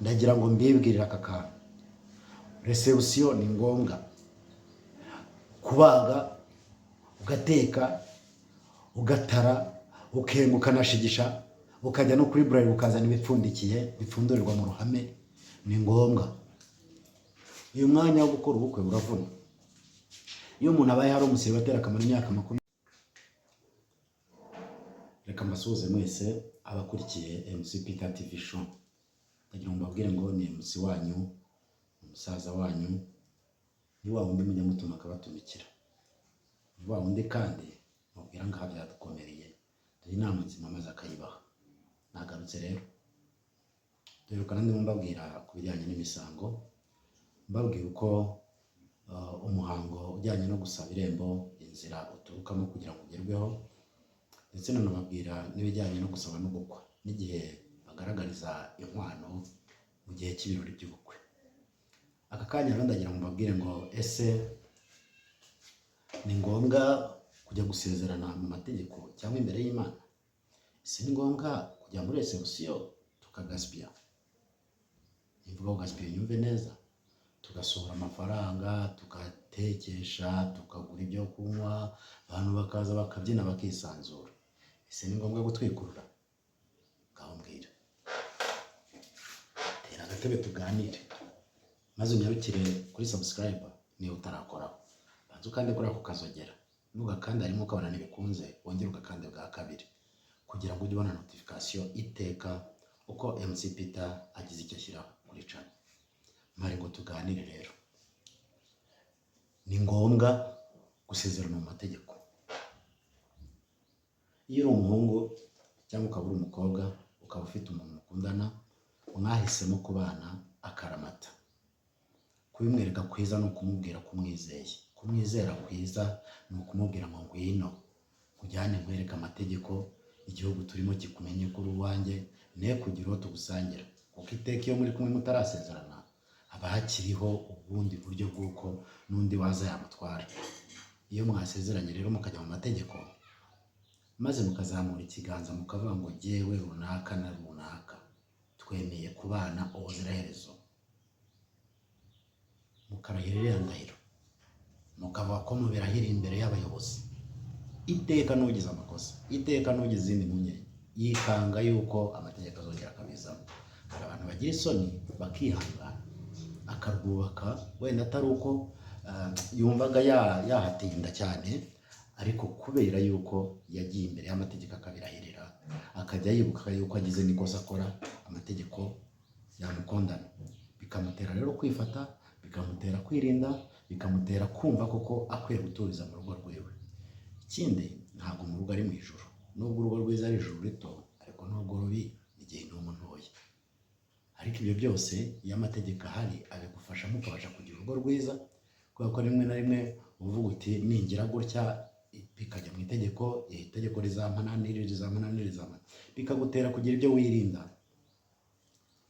Ndagira ngo mbibwirire aka kantu: réception ni ngombwa. Kubaga, ugateka, ugatara, ukenga, ukanashigisha, ukajya no kuri Bralirwa ukazana ibipfundikiye bipfundurirwa mu ruhame, ni ngombwa. Uyu mwanya wo gukora ubukwe uravuna. Iyo umuntu abaye hari umuseribateri akamara imyaka 20. Reka mbasuhuze mwese abakurikiye MC Peter TV Show. Ndagira ngo mbabwire ngo ni MC wanyu, umusaza wanyu, ni wa wundi mujya mutuma akabatumikira, ni wa wundi kandi mubwira ngo aha byadukomereye, duhe inama nzima maze akayibaha. Nagarutse rero. Duherukana ndimo mbabwira ku bijyanye n'imisango, mbabwira uko umuhango ujyanye no gusaba irembo, inzira uturukamo kugira ngo ugerweho, ndetse nanababwira n'ibijyanye no gusaba no gukwa n'igihe bagaragariza inkwano mu gihe cy'ibirori by'ubukwe. Aka kanya rero ndagira ngo mbabwire ngo ese ni ngombwa kujya gusezerana mu mategeko cyangwa imbere y'Imana? Ese ni ngombwa kujya muri réception tukagasipiya? Nimvuga kugasipiya unyumve neza: tugasohora amafaranga, tugatekesha, tukagura ibyo kunywa, abantu bakaza bakabyina, bakisanzura. Ese ni ngombwa gutwikurura? Ngaho mbwira, tera agatebe tuganire, maze unyarukire kuri subscribe niba utarakoraho. Banza ukande kuri ako kazogera, nugakanda harimo ukabona ntibikunze, wongere ugakande bwa kabiri kugira ngo ujye ubona notification iteka uko MC Peter agize icyo ashyira kuri channel. Mpari ngo tuganire rero. Ni ngombwa gusezerana mu mategeko. Iyo uri umuhungu cyangwa ukaba uri umukobwa, ukaba ufite umuntu mukundana, mwahisemo kubana akaramata, kubimwereka kwiza ni ukumubwira ko umwizeye. Kumwizera kwiza ni ukumubwira ngo ngwino nkujyane nkwereke amategeko, igihugu turimo kikumenye kuri uwanjye, ne kugira uwo tugusangira. Kuko iteka iyo muri kumwe mutarasezerana, haba hakiriho ubundi buryo bw'uko n'undi waza yamutwara. Iyo mwasezeranye rero mukajya mu mategeko, maze mukazamura ikiganza mukavuga ngo jyewe runaka na runaka twemeye kubana ubuziraherezo, mukarahira iriya ndahiro, mukavuga ko mubirahira imbere y'abayobozi, iteka n'ugize amakosa, iteka n'ugize izindi mpungenge, yikanga yuko amategeko azongera akabizamo. Hari abantu bagira isoni bakihangana, akarwubaka, wenda atari uko yumvaga yahatinda cyane, ariko kubera yuko yagiye imbere y'amategeko akabirahirira, akajya yibuka yuko agize n'ikosa akora amategeko yamukondana, bikamutera rero kwifata, bikamutera kwirinda, bikamutera kumva koko akwiye guturiza mu rugo rwiwe. Ikindi, ntabwo mu rugo ari mu ijuru. Nubwo urugo rwiza ari ijuru rito, ariko n'urugo rubi ni gehinomu ntoya. Ariko ibyo byose, iyo amategeko ahari, abigufashamo ukabasha kugira urugo rwiza, kubera ko rimwe na rimwe uvuga uti ningira gutya bikajya mu itegeko, iri tegeko rizampana, n'iri rizampana, n'iri rizampana, bikagutera kugira ibyo wirinda.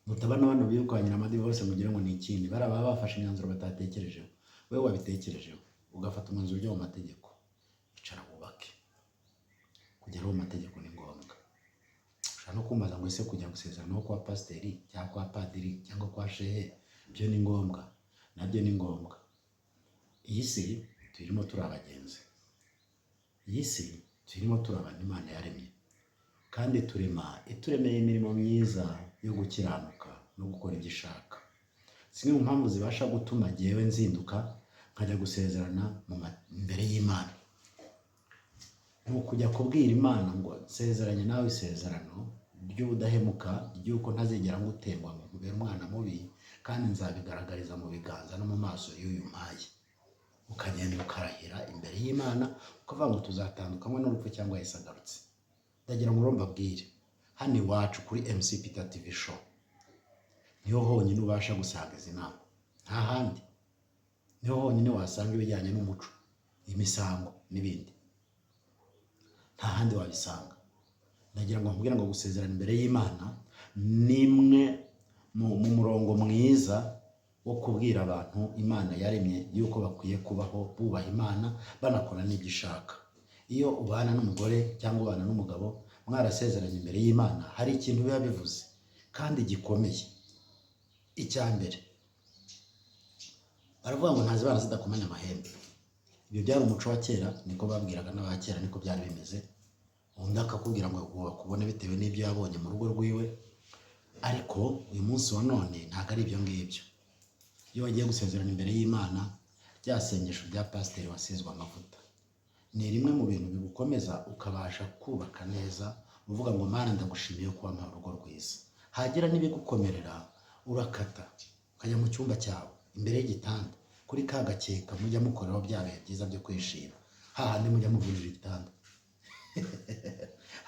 Mutabana bano birukanyira amadivorce mugira ngo ni ikindi, bariya baba bafashe imyanzuro batatekerejeho. Wowe wabitekerejeho ugafata umwanzuro ujya mu mategeko, icara wubake. Kugera mu mategeko ni ngombwa. Ushobora no kumbaza ngo ese kujya gusezerana no kwa pasiteri cyangwa kwa padiri cyangwa kwa shehe byo ni ngombwa? Nabyo ni ngombwa. Iyi si turimo turi abagenzi, iyi si turimo turi abantu Imana yaremye, kandi turema ituremeye imirimo myiza yo gukiranuka no gukora ibyo ishaka. Zimwe mu mpamvu zibasha gutuma jyewe nzinduka nkajya gusezerana imbere y'Imana ni ukujya kubwira Imana ngo nsezeranye nawe isezerano ry'ubudahemuka, ry'uko ntazigera ngutengwa ngo nkubere umwana mubi, kandi nzabigaragariza mu biganza no mu maso y'uyu mpaye. Ukagenda ukarahira imbere y'Imana, ukavuga ngo tuzatandukanywa n'urupfu cyangwa Yesu agarutse. Ndagira ngo rero mbabwire, hano iwacu kuri MC Peter TV Show niho honyine ubasha gusanga izi nama, nta handi. Niho honyine wasanga ibijyanye n'umuco, imisango n'ibindi, nta handi wabisanga. Ndagira ngo nkubwire ngo gusezerana imbere y'Imana ni imwe mu murongo mwiza wo kubwira abantu Imana yaremye yuko bakwiye kubaho bubaha Imana, banakora n'ibyo ishaka. Iyo ubana n'umugore cyangwa ubana n'umugabo mwarasezeranye imbere y'Imana, hari ikintu biba bivuze kandi gikomeye. Icya mbere, baravuga ngo ntazibana zidakomanya amahembe. Ibyo byari umuco wa kera, niko babwiraga n'aba kera, niko byari bimeze. Undi akakubwira ngo kubone bitewe n'ibyo yabonye mu rugo rwiwe. Ariko uyu munsi wa none ntabwo ari ibyo ngibyo. Iyo wagiye gusezerana imbere y'Imana, rya sengesho rya pasiteri wasizwe amavuta ni rimwe mu bintu bigukomeza, ukabasha kubaka neza, uvuga ngo: "Mana, ndagushimiye ko wampaye urugo rwiza." Hagira n'ibigukomerera, urakata ukajya mu cyumba cyawe, imbere y'igitanda, kuri ka gakeka mujya mukoreraho bya bihe byiza byo kwishima, hahandi mujya muvunira igitanda,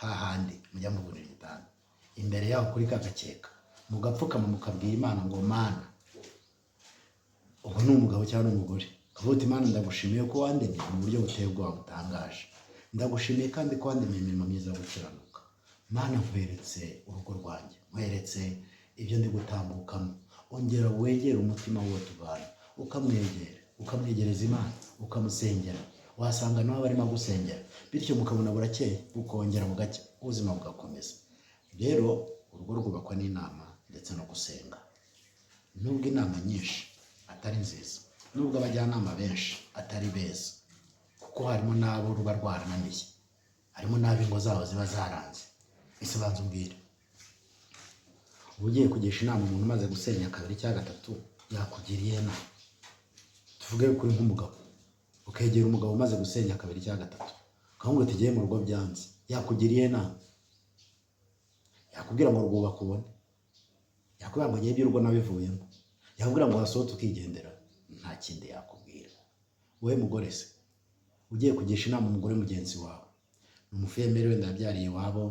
hahandi mujya muvunira igitanda, imbere yaho kuri ka gakeka, mugapfukama, mukabwira Imana ngo: "Mana," ubwo ni umugabo cyangwa ni umugore, ukavuga uti: "Imana, ndagushimiye ko wandemye mu buryo buteye ubwoba butangaje. Ndagushimiye kandi ko wandemye imirimo myiza yo gukiranuka. Mana, nkweretse urugo rwanjye, nkweretse ibyo ndi gutambukamo. Ongera wegere umutima w'uwo tubana." Ukamwegera, ukamwegereza Imana, ukamusengera. Wasanga nawe barimo agusengera, bityo mukabona burakeye, bukongera bugacya, ubuzima bugakomeza. Rero urugo rwubakwa n'inama ndetse no gusenga. Nubwo inama nyinshi atari nziza, nubwo abajyanama benshi atari beza, kuko harimo n'abo ruba rwarananiye, harimo n'abo ingo zabo ziba zaranze. Ese banza umbwire, uba ugiye kugisha inama umuntu umaze gusenya kabiri cyangwa gatatu, yakugiriye inama? Tuvuge kuri nk'umugabo, ukegera umugabo umaze gusenya kabiri cyangwa gatatu, ukamubwira uti: "Tugiye mu rugo byanze." Yakugiriye inama? Yakubwira ngo rwubaka ubone, yakubwira ngo ngiye iby'urugo nabivuyemo, yakubwira ngo wasohote ukigendera, nta kindi yakubwira. Wowe mugore se, ugiye kugisha inama umugore mugenzi wawe, ni umufiyemeri wenda yabyariye iwabo,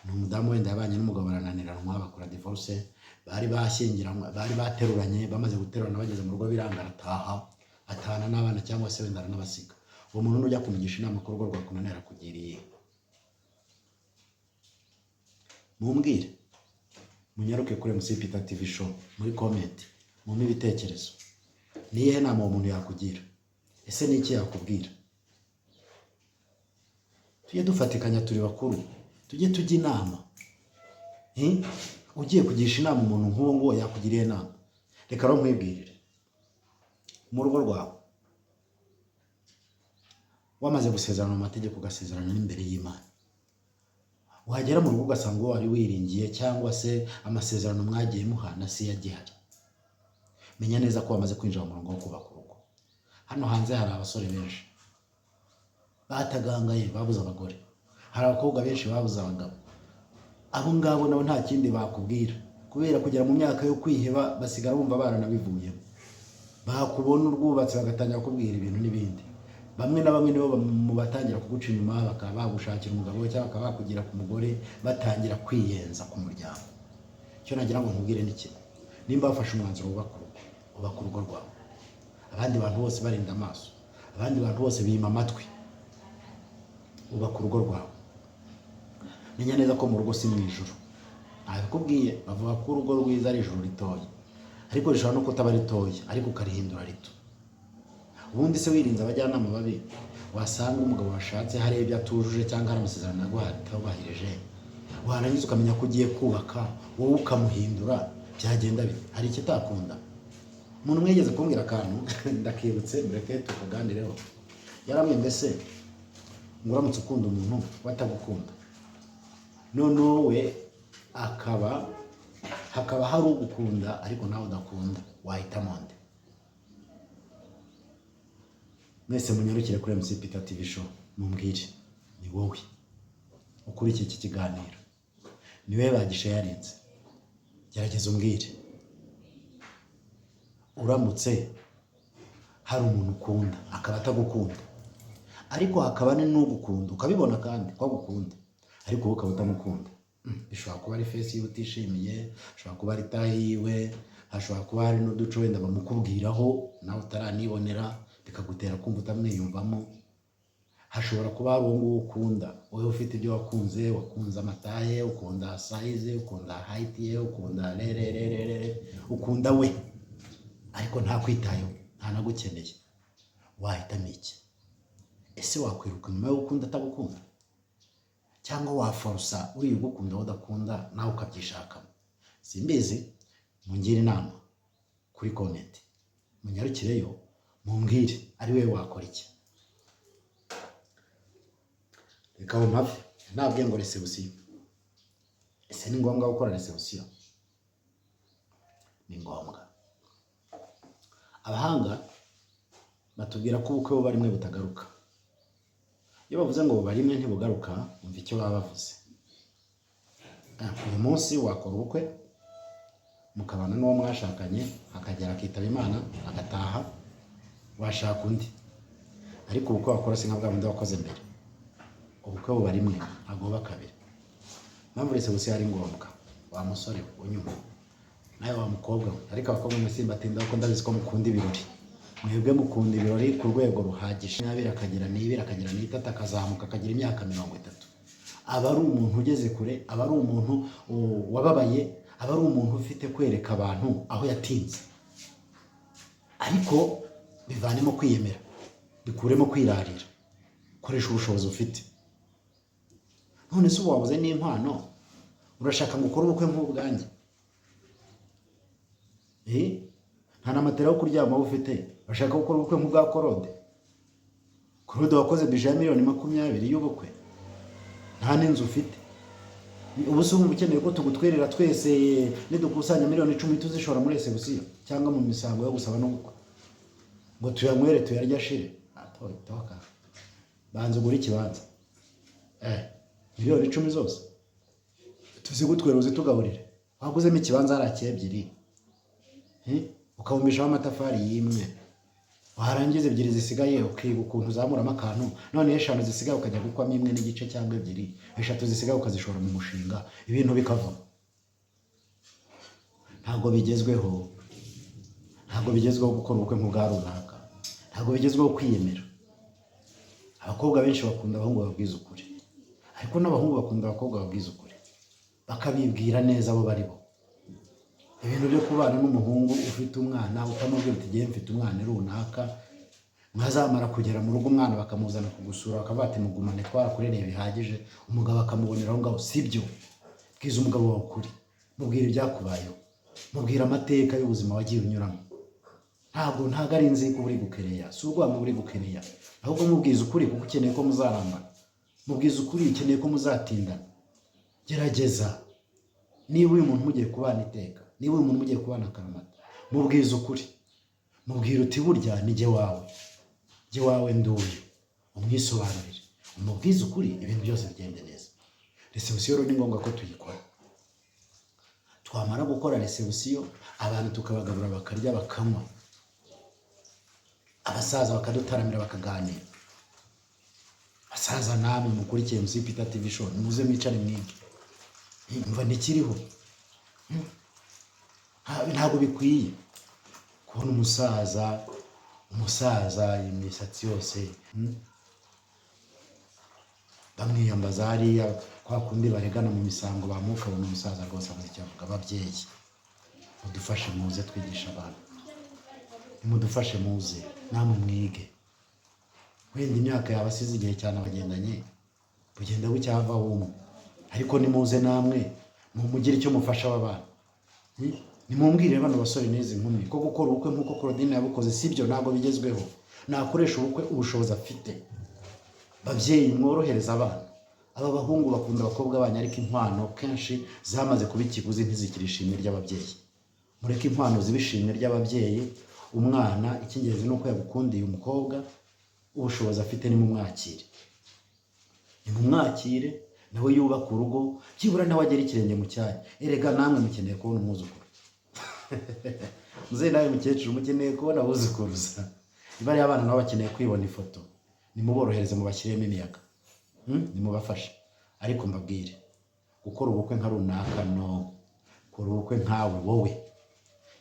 ni umudamu wenda yabanye n'umugabo barananiranwa, bakora divorce, bari bashyingiranywe, bari bateruranye, bamaze guterurana bageze mu rugo biranga, arataha, atahana n'abana cyangwa se wenda aranabasiga. Uwo muntu nujya kumugisha inama ko urugo rwakunanira, akugiriye? Mumbwire, munyaruke kuri MC Peter TV Show, muri comment mumpe ibitekerezo. Ni iyihe nama uwo muntu yakugira? Ese ni iki yakubwira? Tujye dufatikanya, turi bakuru, tujye tujya inama. Ugiye kugisha inama umuntu nk'uwo nguwo, yakugiriye inama? Reka rero nkwibwirire: mu rugo rwawe wamaze gusezerana mu mategeko, ugasezerana n'imbere y'Imana, wagera mu rugo ugasanga uwo wari wiringiye cyangwa se amasezerano mwagiye muhana si yo agihari, menya neza ko wamaze kwinjira mu murongo wo kubaka urugo. Hano hanze hari abasore benshi batagangaye babuze abagore, hari abakobwa benshi babuze abagabo. Abo ngabo nabo nta kindi bakubwira, kubera kugera mu myaka yo kwiheba, basigara bumva baranabivuyemo. Bakubona urwubatse, bagatangira kukubwira ibintu n'ibindi. Bamwe na bamwe nibo mu batangira kuguca inyuma, bakaba bagushakira umugabo cyangwa bakaba bakugira ku mugore, batangira kwiyenza ku muryango. Icyo nagira ngo nkubwire ni kimwe: nimba wafashe umwanzuro wubaka urugo, ubaka urugo rwawe. Abandi bantu bose barinda amaso, abandi bantu bose bima amatwi, ubaka urugo rwawe. Menya neza ko mu rugo si mu ijuru. Ntabikubwiye, bavuga ko urugo rwiza ari ijuru ritoya, ariko rishobora no kutaba ritoya, ariko ukarihindura rito. Ubundi se wirinze abajyanama babi, wasanga umugabo washatse hari ibyo atujuje cyangwa hari amasezerano yaguhaye atubahirije, warangiza ukamenya ko ugiye kubaka, wowe ukamuhindura, byagenda bite? Hari ikitakunda? Umuntu umwe yigeze kumbwira akantu, ndakibutse, mureke tukaganireho. Yarambwiye: "Mbese ngo uramutse ukunda umuntu batagukunda, noneho we akaba hakaba hari ugukunda ariko nawe udakunda, wahitamo nde?" Mwese munyarukire kuri MC Peter TV Show, mumbwire. Ni wowe ukurikiye iki kiganiro, ni wowe bagishayarinze, gerageza umbwire: uramutse hari umuntu ukunda akaba atagukunda, ariko hakaba n'ugukunda ukabibona kandi ko agukunda, ariko wowe ukaba utamukunda, bishobora kuba ari face yiwe utishimiye, hashobora kuba ari taille yiwe, hashobora kuba hari n'uduco wenda bamukubwiraho nawe utaranibonera, bikagutera kumva utamwiyumvamo. Hashobora kuba hari uwo nguwo ukunda, wowe ufite ibyo wakunze, wakunze amataille, ukunda size, ukunda height ye, ukunda rerererere, ukunda we, ariko ntakwitayeho, ntanagukeneye, wahitamo iki? Ese wakwiruka nyuma yo gukunda atagukunda, cyangwa waforosa uriya ugukunda wowe udakunda, nawe ukabyishakamo? Simbizi, mungire inama. Kuri comment munyarukireyo, mumbwire ari we wakora iki. Reka mpave ntabwiye ngo réception. Ese ni ngombwa gukora réception? Ni ngombwa. Abahanga batubwira ko ubukwe buba rimwe butagaruka. Iyo bavuze ngo buba rimwe ntibugaruka, umva icyo baba bavuze. Uyu munsi wakora ubukwe, mukabana n'uwo mwashakanye, akagera akitaba Imana, agataha, washaka undi, ariko ubukwe wakora si nka bwa bundi wakoze mbere. Ubukwe buba rimwe, ntabwo buba kabiri. Impamvu réception ari ngombwa, wa musore we unyumva, nawe wa mukobwa we, ariko abakobwa mwe simbatinda kuko ndabizi ko mukunda ibirori. Mwebwe mukunda ibirori ku rwego ruhagije. 20, akagira 2, akagira 3, akazamuka akagira imyaka 30, aba ari umuntu ugeze kure, aba ari umuntu wababaye, aba ari umuntu ufite kwereka abantu aho yatinze. Ariko bivanemo kwiyemera, bikuremo kwirarira, koresha ubushobozi ufite. None se ubu wabuze n'inkwano, urashaka ngo ukore ubukwe nk'ubwanjye? Eh? Nta na matera yo kuryama ufite, urashaka gukora ubukwe nk'ubwa Claude? Claude wakoze budget ya miliyoni 20 y'ubukwe, nta n'inzu ufite. Ubu se wumva ukeneye ko tugutwerera twese, nidukusanya miliyoni 10 tuzishora muri réception cyangwa mu misango yo gusaba no gukwa, ngo tuyanywere tuyarye ashire? Toka, banza ugure ikibanza. Miliyoni 10 zose tuzigutwera uzitugaburire? Waguzemo ikibanza hariya ebyiri, Ukabumbishaho amatafari y'imwe, warangiza ebyiri zisigaye ukiga ukuntu uzamuramo akantu, none eshanu zisigaye ukajya gukwamo imwe n'igice cyangwa ebyiri, eshatu zisigaye ukazishora mu mushinga, ibintu bikavamo. Ntabwo bigezweho, ntabwo bigezweho gukora ubukwe nk'ubwa runaka, ntabwo bigezweho kwiyemera. Abakobwa benshi bakunda abahungu bababwiza ukuri, ariko n'abahungu bakunda abakobwa bababwiza ukuri, bakabibwira neza abo bari bo. Ibintu byo kubana n'umuhungu ufite umwana utamubwira uti: "Ngiye mfite umwana runaka," mwazamara kugera mu rugo, umwana bakamuzana kugusura, bakavuga ati: "Mugumane, twarakurereye bihagije," umugabo akamubonera aho ngaho, si byo. Bwiza umugabo wawe ukuri, mubwira ibyakubayeho, mubwira amateka y'ubuzima wagiye unyuramo. Ntabwo ari inzika uba uri gukereya, si urwango uba uri gukereya, ahubwo mubwiza ukuri kuko ukeneye ko muzarambana, mubwiza ukuri ukeneye ko muzatindana. Gerageza, niba uyu muntu mugiye kubana iteka, niba uyu muntu mugiye kubana akaramata, mubwiza ukuri, mubwira uti: "Burya ni jye wawe, jye wawe nduyu." Umwisobanurire, umubwize ukuri, ibintu byose bigende neza. Réception rero ni ngombwa ko tuyikora. Twamara gukora réception, abantu tukabagabura, bakarya, bakanywa, abasaza bakadutaramira, bakaganira. Abasaza namwe mukurikiye MC Peter TV Show, nimuze mwicare mwige. Mva ntikiriho. Ntabwo bikwiye kubona umusaza imisatsi yose, Bamwiyambaza hariya kwa kundi baregana mu misango, bamuka abona umusaza rwose abuze icyo avuga. Ababyeyi, mudufashe, muze twigisha abantu, nimudufashe muze namwe mwige. Wenda imyaka yaba asize igihe cyane, abagendanye bugenda bucya havaho umwe, ariko nimuze namwe mumugire icyo mufasha aba bana. Nimumbwire bano basore n'izi nkumi ko gukora ubukwe nk'uko Claudine yabukoze sibyo, ntabwo bigezweho. Nakoresha ubukwe ubushobozi afite. Babyeyi, mworohereza abana. Aba bahungu bakunda abakobwa banyu, ariko inkwano kenshi zamaze kuba ikiguzi, ntizikiri ishimwe ry'ababyeyi. Mureke inkwano zibe ishimwe ry'ababyeyi. Umwana icy'ingenzi ni uko yagukundiye umukobwa, ubushobozi afite nimumwakire, nimumwakire nawe yubaka urugo, byibura nawe agera ikirenge mu cyanya. Erega namwe mukeneye kubona umwuzukuru. Muzehe nawe mukecuru, mukeneye kubona abuzukuruza. Niba ari abana nabo bakeneye kwibona ifoto. Nimuborohereze, mubashyiremo imiyaga. Nimubafashe. Ariko mbabwire, gukora ubukwe nka runaka, no kora ubukwe nkawe wowe.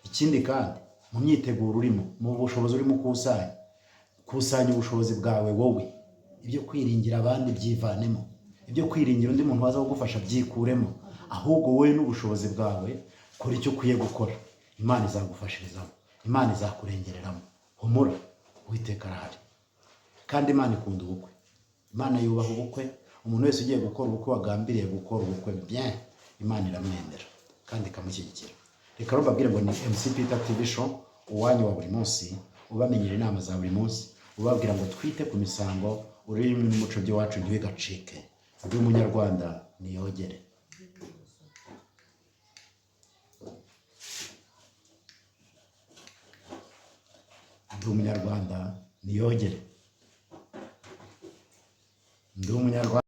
Ikindi kandi, mu myiteguro urimo, mu bushobozi urimo ukusanya, kusanya ubushobozi bwawe wowe. Ibyo kwiringira abandi byivanemo, ibyo kwiringira undi muntu waza kugufasha byikuremo, ahubwo wowe n'ubushobozi bwawe kora icyo ukwiye gukora. Imana izagufashirizamo, Imana izakurengereramo. Humura, Uwiteka arahari. Kandi Imana ikunda ubukwe, Imana yubaha ubukwe. Umuntu wese ugiye gukora ubukwe, wagambiriye gukora ubukwe bien, Imana iramwemera kandi ikamushyigikira. Reka rero mbabwire ngo ni MC Peter TV Show. Uwanyu wa buri munsi, ubamenyera inama za buri munsi, ubabwira ngo twite ku misango, ururimi n'umuco by'iwacu ntibigacike. Ndi Umunyarwanda niyogere. Ndi Umunyarwanda niyogere. Ndi Umunyarwanda.